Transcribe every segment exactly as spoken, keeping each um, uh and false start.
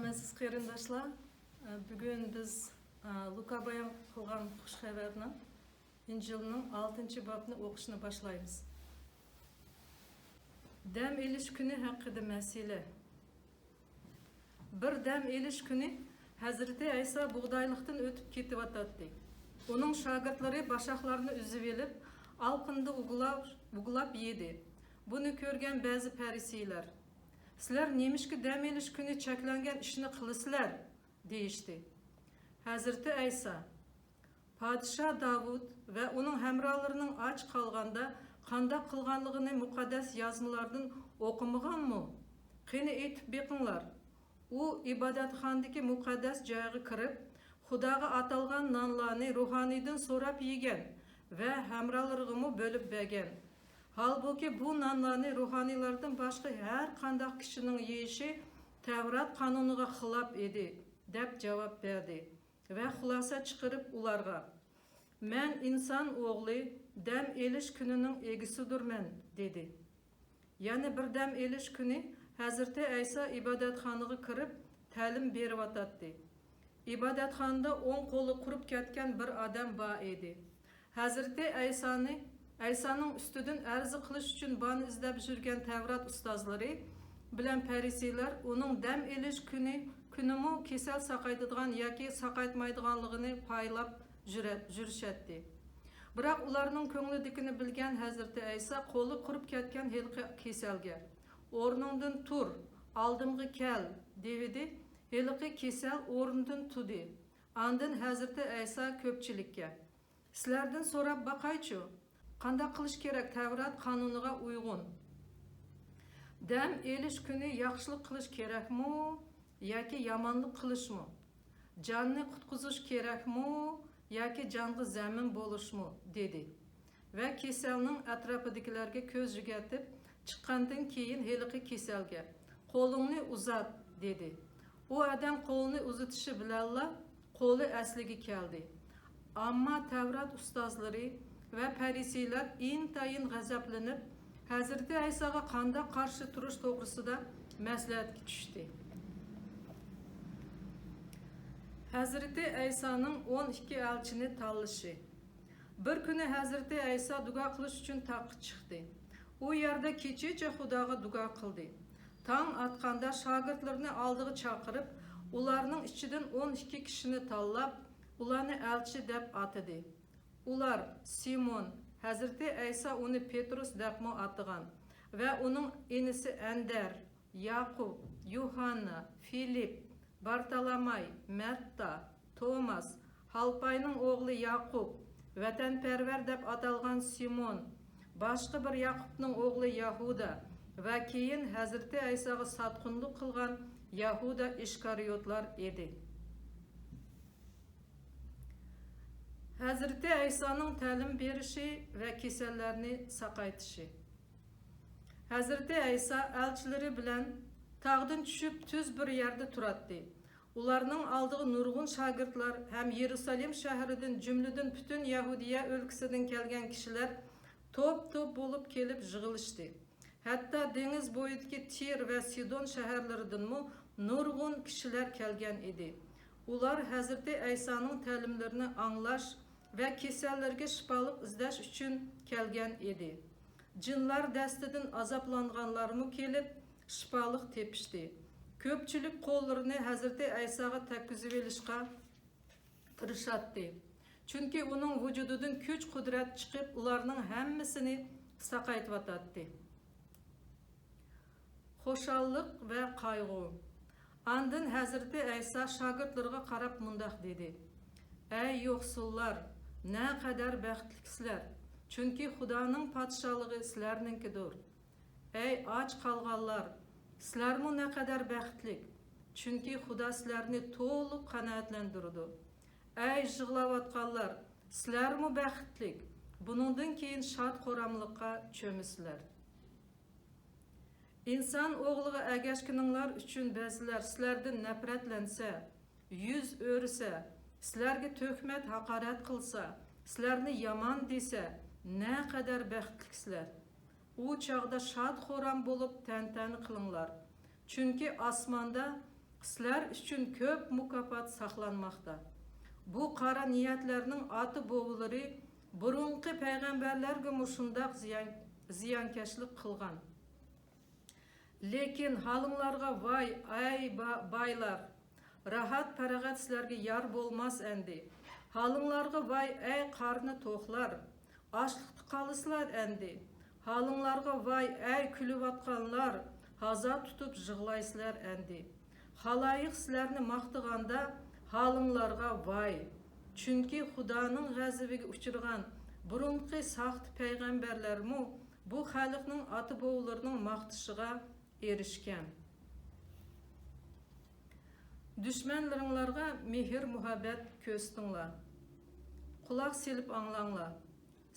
ئەزىز قېرىنداشلار، بۈگۈن بىز لۇكا بايان قىلغان خۇش خەۋەرنىڭ، ئىنجىلنىڭ ئالتىنچى بابىنى ئوقۇشنى باشلايمىز. دەم ئېلىش كۈنى ھەققىدە مەسىلە. بىر دەم ئېلىش كۈنى ھەزرىتى ئەيسا بۇغدايلىقتىن ئۆتۈپ كېتىۋاتاتتى. ئۇنىڭ شاگىرتلىرى باشاقلارنى ئۈزۈۋېلىپ، ئالقىندا ئۇگۇلاپ، ئۇگۇلاپ يېدى. بۇنى كۆرگەن بەزى پەرىسىيلەر، «سىلەر نېمىشقا دەم ئېلىش كۈنى چەكلەنگەن ئىشنى قىلىسىلەر؟» دېيىشتى. ھەزرىتى ئەيسا، «پادىشاھ داۋۇت ۋە ئۇنىڭ ھەمراھلىرىنىڭ ئاچ قالغاندا قانداق قىلغانلىقىنى مۇقەددەس يازمىلاردىن ئوقۇمىغانمۇ؟ قېنى، ئېيتىپ بېقىڭلار. ئۇ ئىبادەتخانىدىكى مۇقەددەس جايغا كىرىپ، خۇداغا ئاتالغان نانلارنى روھانىيدىن سوراپ يېگەن ۋە ھەمراھلىرىغىمۇ بۆلۈپ بەرگەن. ھالبۇكى، بۇ نانلارنى روھانىيلاردىن باشقا ھەر قانداق كىشىنىڭ يېيىشى تەۋرات قانۇنىغا خىلاپ ئىدى» دەپ جاۋاب بەردى ۋە خۇلاسە چىقىرىپ ئۇلارغا، «مەن ئىنسان ئوغلى دەم ئېلىش كۈنىنىڭ ئىگىسىدۇرمەن» دېدى. يەنە بىر دەم ئېلىش كۈنى ھەزرىتى ئەيسا ئىبادەتخانىغا كىرىپ تەلىم بېرىۋاتاتتى. ئىبادەتخانىدا ئوڭ قولى قۇرۇپ كەتكەن بىر ئادەم بار ئىدى. ھەزرىتى ئەيسانى، ئەيسانىڭ ئۈستىدىن ئەرز قىلىش ئۈچۈن باھانە ئىزدەپ يۈرگەن تەۋرات ئۇستازلىرى بىلەن پەرىسىيلەر ئۇنىڭ دەم ئېلىش كۈنى، كۈنىمۇ كېسەل ساقايتىدىغان ياكى ساقايتمايدىغانلىقىنى پايلاپ يۈرە-، يۈرۈشەتتى. بىراق ئۇلارنىڭ كۆڭلىدىكىنى بىلگەن ھەزرىتى ئەيسا قولى قۇرۇپ كەتكەن ھېلىقى كېسەلگە، «ئورنۇڭدىن تۇر، ئالدىمغا كەل» دېۋىدى. ھېلىقى كېسەل ئورنىدىن تۇدى. ئاندىن ھەزرىتى ئەيسا كۆپچىلىككە، «سىلەردىن سوراپ باقايچۇ، قانداق قىلىش كېرەك تەۋرات قانۇنىغا ئۇيغۇن؟ دەم ئېلىش كۈنى ياخشىلىق قىلىش كېرەكمۇ ياكى يامانلىق قىلىشمۇ؟ جاننى قۇتقۇزۇش كېرەكمۇ ياكى جانغا زەمىن بولۇشمۇ؟» دېدى. ۋە كېسەلنىڭ ئەتراپىدىكىلەرگە كۆز يۈگەرتىپ، چىققاندىن كېيىن ھېلىقى كېسەلگە، «قولۇڭنى ئۇزات» دېدى. ئۇ ئادەم قولىنى ئۇزىتىشى بىلەنلا قولى ئەسلىگە كەلدى. ئەمما تەۋرات ئۇستازلىرى ۋە پەرىسىيلەر ئىنتايىن غەزەپلىنىپ، ھەزرىتى ئەيساغا قانداق قارشى تۇرۇش توغرىسىدا مەسلىھەتكە چۈشتى. ھەزرىتى ئەيسانىڭ ئون ئىككى ئەلچىنى تاللىشى. بىر كۈنى ھەزرىتى ئەيسا دۇئا قىلىش ئۈچۈن تاغقا چىقتى. ئۇ يەردە كېچىچە خۇداغا دۇئا قىلدى. تاڭ ئاتقاندا شاگىرتلىرىنى ئالدىغا چاقىرىپ، ئۇلارنىڭ ئىچىدىن ئون ئىككى كىشىنى تاللاپ، ئۇلارنى ئەلچى دەپ ئاتىدى. ئۇلار سىمون، ھەزرىتى ئەيسا ئۇنى پېتروس دەپمۇ ئاتىغان، ۋە ئۇنىڭ ئىنىسى ئەندەر، ياقۇپ، يۇھاننا، فىلىپ، بارتالاماي، مەتتا، توماس، ھالپاينىڭ ئوغلى ياقۇپ، ۋەتەنپەرۋەر دەپ ئاتالغان سىمون، باشقا بىر ياقۇپنىڭ ئوغلى يەھۇدا ۋە كېيىن ھەزرىتى ئەيساغا ساتقۇنلۇق قىلغان يەھۇدا ئىسكارىيوتلار ئىدى. ھەزرىتى ئەيسانىڭ تەلىم بېرىشى ۋە كېسەللەرنى ساقايتىشى. ھەزرىتى ئەيسا ئەلچىلىرى بىلەن تاغدىن چۈشۈپ تۈز بىر يەردە تۇراتتى. ئۇلارنىڭ ئالدىغا نۇرغۇن شاگىرتلار ھەم يېرۇسالېم شەھىرىدىن، جۈملىدىن پۈتۈن يەھۇدىيە ئۆلكىسىدىن كەلگەن كىشىلەر توپ-توپ بولۇپ كېلىپ يىغىلىشتى. ھەتتا دېڭىز بويىدىكى تىر ۋە سىدون شەھەرلىرىدىنمۇ نۇرغۇن كىشىلەر كەلگەن ئىدى. ئۇلار ھەزرىتى ئەيسانىڭ تەلىملىرىنى ئاڭلاش ۋە كېسەللەرگە شىپالىق ئىزدەش ئۈچۈن كەلگەن ئىدى. جىنلار دەستىدىن ئازابلانغانلارمۇ كېلىپ، شىپالىق تېپىشتى. كۆپچىلىك قوللىرىنى ھەزرىتى ئەيساغا تەگكۈزۈۋېلىشقا تىرىشاتتى. چۈنكى ئۇنىڭ ۋۇجۇدىدىن كۈچ-قۇدرەت چىقىپ، ئۇلارنىڭ ھەممىسىنى ساقايتىۋاتاتتى. خۇشاللىق ۋە قايغۇ. ئاندىن ھەزرىتى ئەيسا شاگىرتلىرىغا قاراپ مۇنداق دېدى: «ئەي يوقسۇللار، نەقەدەر بەختلىكسىلەر! چۈنكى خۇدانىڭ پادىشاھلىقى سىلەرنىڭكىدۇر. ئەي ئاچ قالغانلار، سىلەرمۇ نەقەدەر بەختلىك! چۈنكى خۇدا سىلەرنى تولۇق قانائەتلەندۈرىدۇ. ئەي يىغلاۋاتقانلار، سىلەرمۇ بەختلىك! بۇنىڭدىن كېيىن شاد-خۇراملىققا چۆمىسىلەر. ئىنسان ئوغلىغا ئەگەشكىنىڭلار ئۈچۈن بەزىلەر سىلەردىن نەپرەتلەنسە، يۈز ئۆرۈسە، سىلەرگە تۆھمەت، ھاقارەت قىلسا، سىلەرنى يامان دېسە، نەقەدەر بەختلىكسىلەر! ئۇ چاغدا شاد-خۇرام بولۇپ تەنتەنە قىلىڭلار، چۈنكى ئاسماندا سىلەر ئۈچۈن كۆپ مۇكاپات ساقلانماقتا. بۇ قارا نىيەتلەرنىڭ ئاتا-بوۋىلىرى بۇرۇنقى پەيغەمبەرلەرگىمۇ شۇنداق زىيان، زىيانكەشلىك قىلغان. لېكىن ھالىڭلارغا ۋاي، ئەي با-، بايلار! راھەت-پاراغەت سىلەرگە يار بولماس ئەمدى. ھالىڭلارغا ۋاي، ئەي قارنى توقلار! ئاچلىقتا قالىسىلەر ئەمدى. ھالىڭلارغا ۋاي، ئەي كۈلۈۋاتقانلار! ھازا تۇتۇپ يىغلايسىلەر ئەمدى. خالايىق سىلەرنى ماختىغاندا، ھالىڭلارغا ۋاي! چۈنكى خۇدانىڭ غەزىپىگە ئۇچرىغان بۇرۇنقى ساختا پەيغەمبەرلەرمۇ بۇ خەلقنىڭ ئاتا-بوۋىلىرىنىڭ ماختىشىغا ئېرىشكەن. دۈشمەنلىرىڭلارغا مېھىر-مۇھەببەت كۆرسىتىڭلار. قۇلاق سېلىپ ئاڭلاڭلار.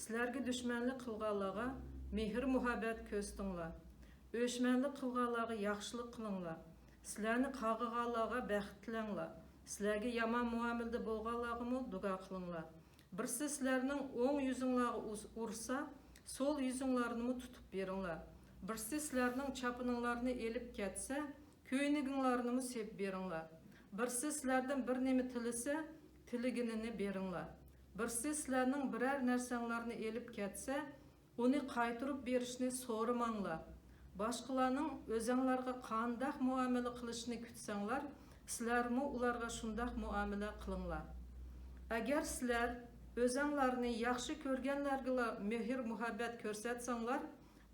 سىلەرگە دۈشمەنلىك قىلغانلارغا مېھىر-مۇھەببەت كۆرسىتىڭلار. ئۆچمەنلىك قىلغانلارغا ياخشىلىق قىلىڭلار. سىلەرنى قاغىغانلارغا بەخت تىلەڭلار. سىلەرگە يامان مۇئامىلىدە بولغانلارغىمۇ دۇئا قىلىڭلار. بىرسى سىلەرنىڭ ئوڭ يۈزۈڭلارغا ئۇس-، ئۇرسا، سول يۈزۈڭلارنىمۇ تۇتۇپ بېرىڭلار. بىرسى سىلەرنىڭ چاپىنىڭلارنى ئېلىپ كەتسە، كۆينىكىڭلارنىمۇ سېلىپ بېرىڭلار. بىرسى سىلەردىن بىر نېمە تىلىسە، تىلىگىنىنى بېرىڭلار. بىرسى سىلەرنىڭ بىرەر نەرسەڭلارنى ئېلىپ كەتسە، ئۇنى قايتۇرۇپ بېرىشنى سورىماڭلار. باشقىلارنىڭ ئۆزەڭلارغا قانداق مۇئامىلە قىلىشىنى كۈتسەڭلار، سىلەرمۇ ئۇلارغا شۇنداق مۇئامىلە قىلىڭلار. ئەگەر سىلەر ئۆزەڭلارنى ياخشى كۆرگەنلەرگىلا مېھىر-مۇھەببەت كۆرسەتسەڭلار،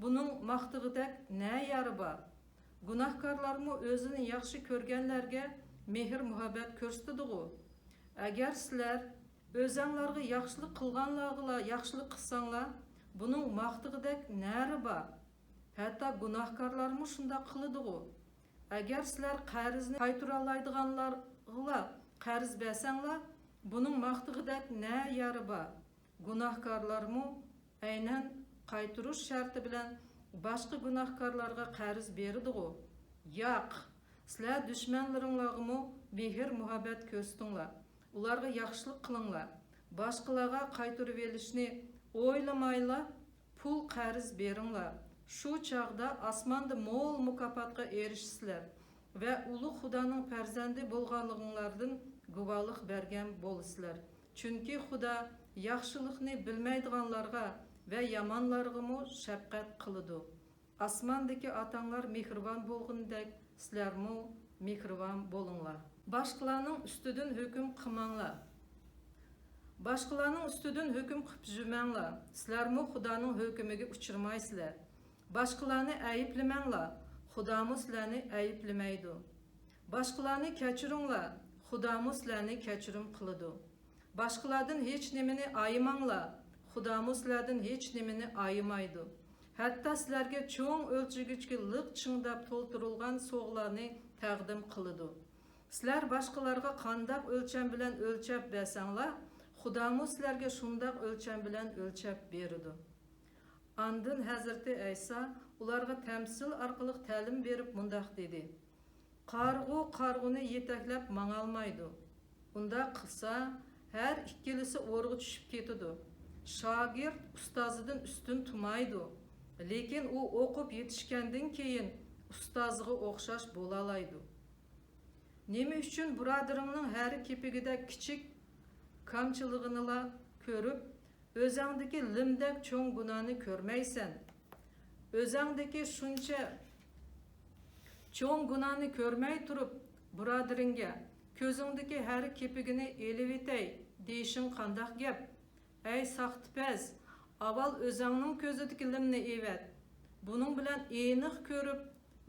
بۇنىڭ ماختىغۇدەك نە يارى بار؟ گۇناھكارلارمۇ ئۆزىنى ياخشى كۆرگەنلەرگە مېھىر-مۇھەببەت كۆرسىتىدىغۇ؟ ئەگەر سىلەر ئۆزەڭلارغا ياخشىلىق قىلغانلارغىلا ياخشىلىق قىلساڭلار، بۇنىڭ ماختىغۇدەك نەرى بار؟ ھەتتا گۇناھكارلارمۇ شۇنداق قىلىدىغۇ؟ ئەگەر سىلەر قەرزنى قايتۇرالايدىغانلارغىلا قەرز بەرسەڭلار، بۇنىڭ ماختىغۇدەك نە يارى بار؟ گۇناھكارلارمۇ ئەينەن قايتۇرۇش شەرتى بىلەن باشقا گۇناھكارلارغا قەرز بېرىدىغۇ؟ ياق! سىلەر دۈشمەنلىرىڭلارغىمۇ مېھىر-مۇھەببەت كۆرسىتىڭلار، ئۇلارغا ياخشىلىق قىلىڭلار، باشقىلارغا قايتۇرۇۋېلىشنى ئويلىمايلا پۇل قەرز بېرىڭلار. شۇ چاغدا ئاسماندا مول مۇكاپاتقا ئېرىشىسىلەر ۋە ئۇلۇغ خۇدانىڭ پەرزەنتى بولغانلىقىڭلاردىن گۇۋاھلىق بەرگەن بولىسىلەر. چۈنكى خۇدا ياخشىلىقنى بىلمەيدىغانلارغا ۋە يامانلارغىمۇ شەپقەت قىلىدۇ. ئاسماندىكى ئاتاڭلار مېھرىبان بولغىنىدەك، سىلەرمۇ مېھرىبان بولۇڭلار. باشقىلارنىڭ ئۈستىدىن ھۆكۈم قىلماڭلار. باشقىلارنىڭ ئۈستىدىن ھۆكۈم قىلىپ يۈرمەڭلار. سىلەرمۇ خۇدانىڭ ھۆكۈمىگە ئۇچرىمايسىلەر. باشقىلارنى ئەيىبلىمەڭلار. خۇدامۇ سىلەرنى ئەيىبلىمەيدۇ. باشقىلارنى كەچۈرۈڭلار. خۇدامۇ سىلەرنى كەچۈرۈم قىلىدۇ. باشقىلاردىن ھېچ نېمىنى ئايىماڭلار. خۇدامۇ سىلەردىن ھېچ نېمىنى ئايىمايدۇ. ھەتتا سىلەرگە چوڭ ئۆلچىگۈچكە لىق چىڭداپ تولدۇرۇلغان سوغىلارنى تەقدىم قىلىدۇ. سىلەر باشقىلارغا قانداق ئۆلچەم بىلەن ئۆلچەپ بەرسەڭلار، خۇدامۇ سىلەرگە شۇنداق ئۆلچەم بىلەن ئۆلچەپ بېرىدۇ. ئاندىن ھەزرىتى ئەيسا ئۇلارغا تەمسىل ئارقىلىق تەلىم بېرىپ مۇنداق دېدى: قارىغۇ قارىغۇنى يېتەكلەپ ماڭالمايدۇ. ئۇنداق قىلسا، ھەر ئىككىلىسى ئورىغا چۈشۈپ كېتىدۇ. شاگىرت ئۇستازىدىن ئۈستۈن تۇرمايدۇ، لېكىن ئۇ ئوقۇپ يېتىشكەندىن كېيىن ئۇستازىغا ئوخشاش بولالايدۇ. نېمە ئۈچۈن بۇرادىرىڭنىڭ ھەر كېپىگىدە كىچىك كامچىلىقىنىلا كۆرۈپ، ئۆزەڭدىكى لىمدەك چوڭ گۇناھنى كۆرمەيسەن؟ ئۆزەڭدىكى شۇنچە چوڭ گۇناھنى كۆرمەي تۇرۇپ، بۇرادىرىڭگە «كۆزۈڭدىكى ھەر كېپىگىنى ئېلىۋېتەي» دېيىشىڭ قانداق گەپ؟ ئەي ساختىپەز، ئاۋۋال ئۆزەڭنىڭ كۆزىدىكى لىمنى ئېۋەت، بۇنىڭ بىلەن ئېنىق كۆرۈپ،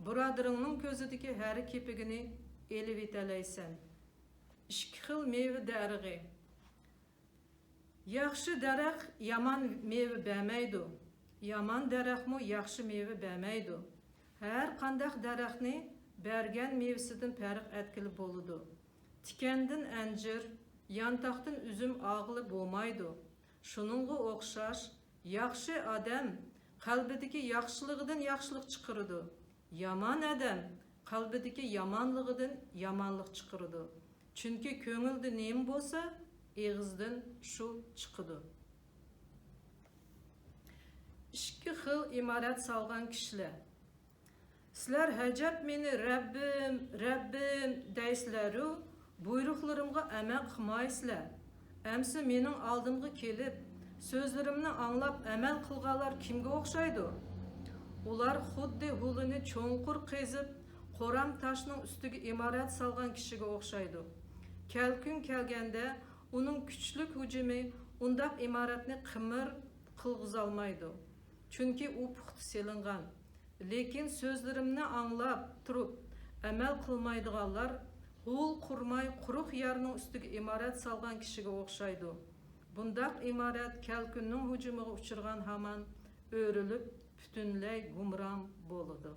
بۇرادىرىڭنىڭ كۆزىدىكى ھەر كېپىگىنى ئېلىۋېتەلەيسەن. ئىككى خىل مېۋە دەرىخى. ياخشى دەرەخ يامان مېۋە بەرمەيدۇ، يامان دەرەخمۇ ياخشى مېۋە بەرمەيدۇ. ھەر قانداق دەرەخنى بەرگەن مېۋىسىدىن پەرق ئەتكىلى بولىدۇ. تىكەندىن ئەنجىر، يانتاقتىن ئۈزۈم ئالغىلى بولمايدۇ. شۇنىڭغا ئوخشاش، ياخشى ئادەم قەلبىدىكى ياخشىلىقىدىن ياخشىلىق چىقىرىدۇ. يامان ئادەم قەلبىدىكى يامانلىقىدىن يامانلىق چىقىرىدۇ. چۈنكى كۆڭۈلدە نېمە بولسا، ئېغىزدىن شۇ چىقىدۇ. ئىككى خىل ئىمارەت سالغان كىشىلەر. سىلەر ھەجەپ مېنى رەببىم، رەببىم دەيسىلەرۇ، بۇيرۇقلىرىمغا ئەمەل قىلمايسىلەر. ئەمسە مېنىڭ ئالدىمغا كېلىپ، سۆزلىرىمنى ئاڭلاپ ئەمەل قىلغانلار كىمگە ئوخشايدۇ؟ ئۇلار خۇددى ھۇلىنى چوڭقۇر قېزىپ، قورام تاشنىڭ ئۈستىگە ئىمارەت سالغان كىشىگە ئوخشايدۇ. كەلكۈن كەلگەندە، ئۇنىڭ كۈچلۈك ھۇجۇمى ئۇنداق ئىمارەتنى قىمىر قىلغۇزالمايدۇ. چۈنكى ئۇ پۇختا سېلىنغان. لېكىن سۆزلىرىمنى ئاڭلاپ تۇرۇپ ئەمەل قىلمايدىغانلار ھۇل قۇرماي قۇرۇق يەرنىڭ ئۈستىگە ئىمارەت سالغان كىشىگە ئوخشايدۇ. بۇنداق ئىمارەت كەلكۈننىڭ ھۇجۇمىغا ئۇچرىغان ھامان ئۆرۈلۈپ، پۈتۈنلەي گۇمران بولىدۇ.